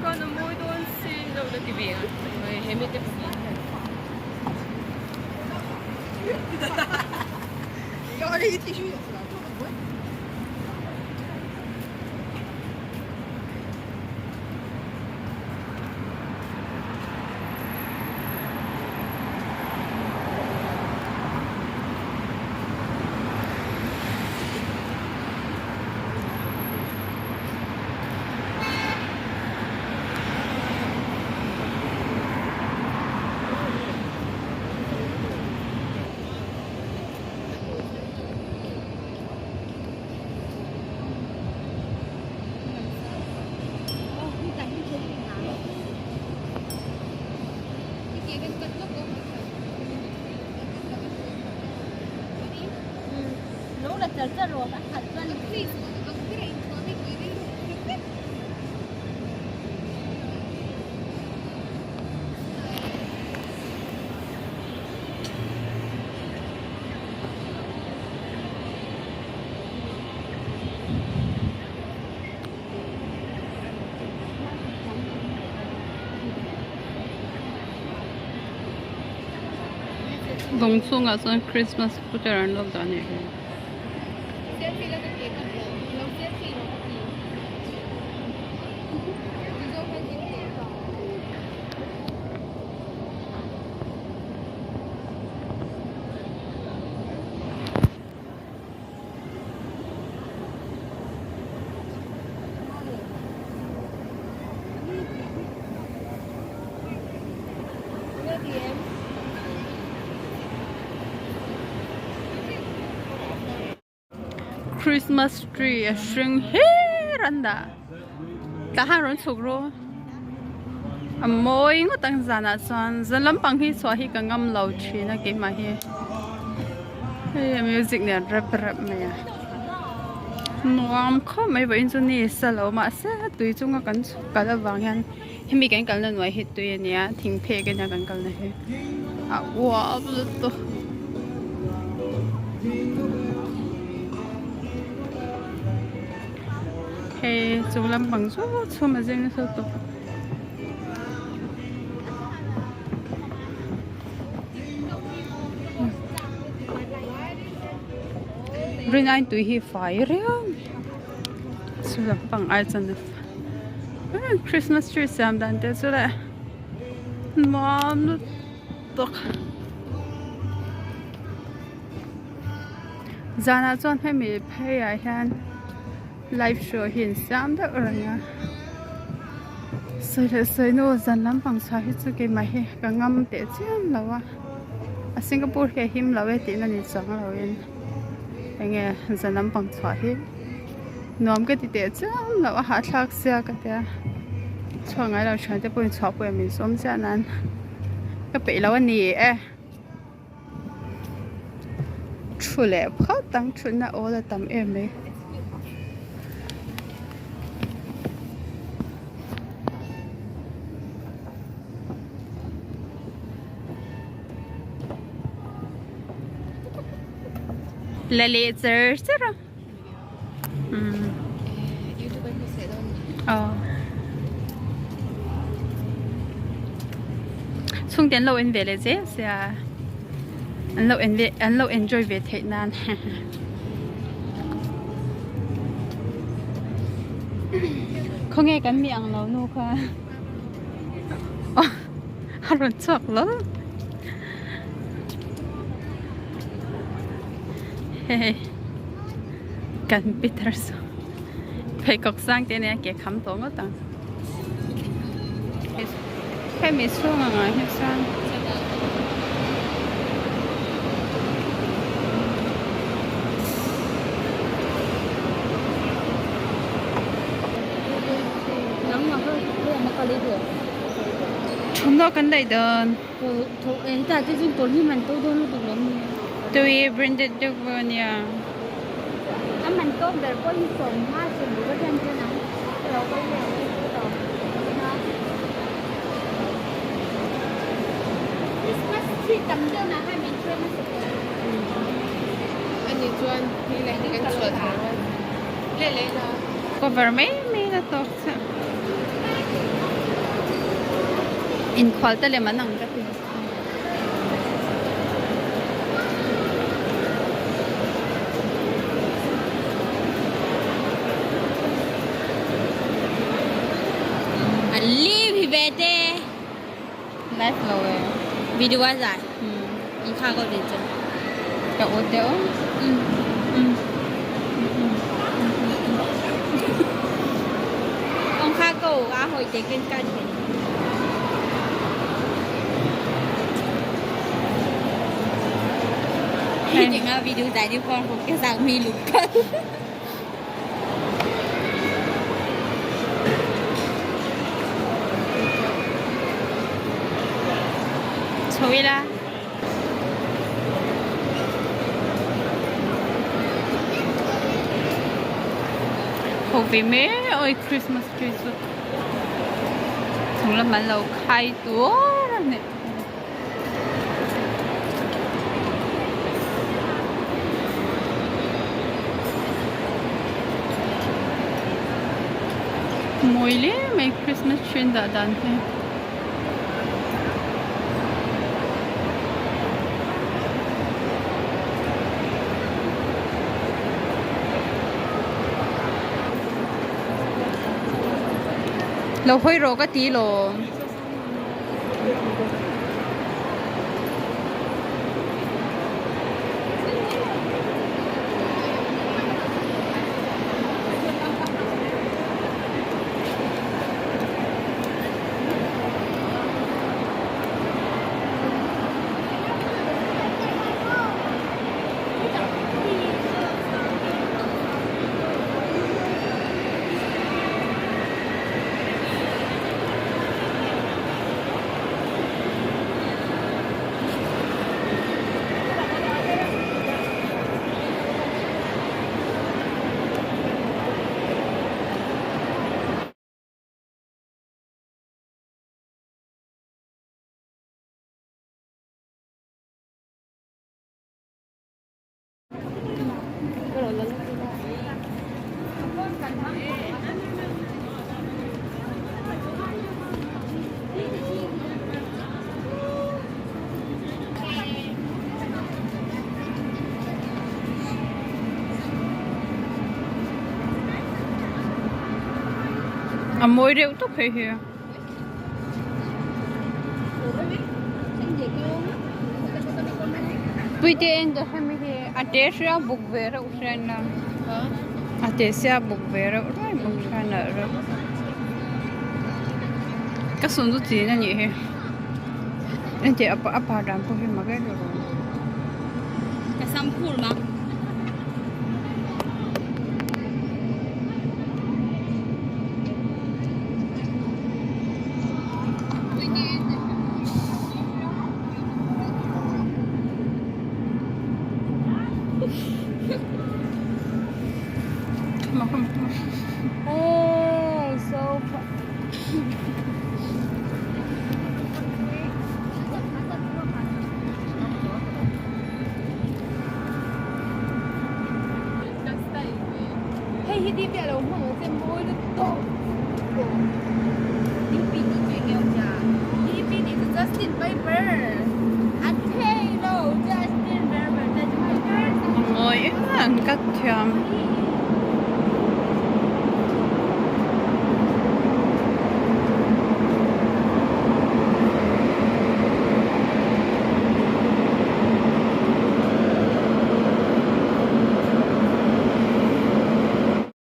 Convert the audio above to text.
khan a mawi dawn si lo la ti ve a he mi te pahnih hian. Lawng chhungah chuan Christmas putar an lo dah a nih hi. Christmas tree a hring hlir an dah tah hian rawn chhuk ru a mawi ngawt ang zanah chuan zan lampang hi chhuah hi ka ngam lo thin a keimah hi hei a music nen rep rep mai a nuam khawp mai vawiin chu ni sa lo mahse tui chunga kan chhuk kal avang hian hemi kan kalna hnuai hi tui a nia thing phek ania kan kalna hi a uap lutuk. Hei chung lampang chu chhum a zing nasa lutuk. Rin aiin tui hi fai riau chu lampang ai chuan a fai Christmas tree siam dan te chu leh nuam lutuk zanah chuan hemi phei ah hian live show hi an siam deuh reng a. Sawi leh sawi nu zan lampang chhuah hi chu keimah hi ka ngam teh chiam lo a a Singapore hi a him lo e tihna ni chuang lo in enge zan lampang chhuah hi nuam ka ti teh chiam lo a hahthlak sia ka tia chhuak ngai lo thian te pawhin chhuah pawh min sawm chiah nan ka peih lo a ni e thu leh phawt ang thutna awl a tam em mai. La leh char char a aw chhungte an lo en ve leh zel sia an lo en ve an lo enjoy ve theih nan khawnge kan mi ang lo nu kha a rawn chhuak lo hei kan Peter saw pheikhawk sang te ania ke kham tawh ngawt ang hemi chhung ang ah hi chuan thawmhnaw kan daih dawn tui branded deuh pawh ania. Cover mai mai na tawk chiah. Inkhual te lem an ang ka ti. An live hi ve te. Live lo e. Video a zai. Ang kha ko din chu. Ka u te o. Ông kha ko a hoi te ken kan he. Thì nga video dài đi con cũng cái dạng mi lục cân. Chho ila. Ho ve mai oi Christmas tree chu chung lam an lo khai tur a ni. Mawi hle mai Christmas tree an dah dan hi. Lo hawi rawh ka ti lawm. A mawi reuh tawp hei hi. Puite en ta hemi hi a te sia buk ve reuh hrian a a te sia buk ve reuh ruai bawk hrian a reuh ka sawn chu chin a nih hi engtiah a par dan pawh hi mak em em a. Ka sam phur mak. Hey, so Hei hi đi bia lo hmang che mawi lutuk. DP ti chu enge awm nia. DP tih chu Justin Bieber. A thei lo Justin Bieber ta chu A mawi em em ka thiam.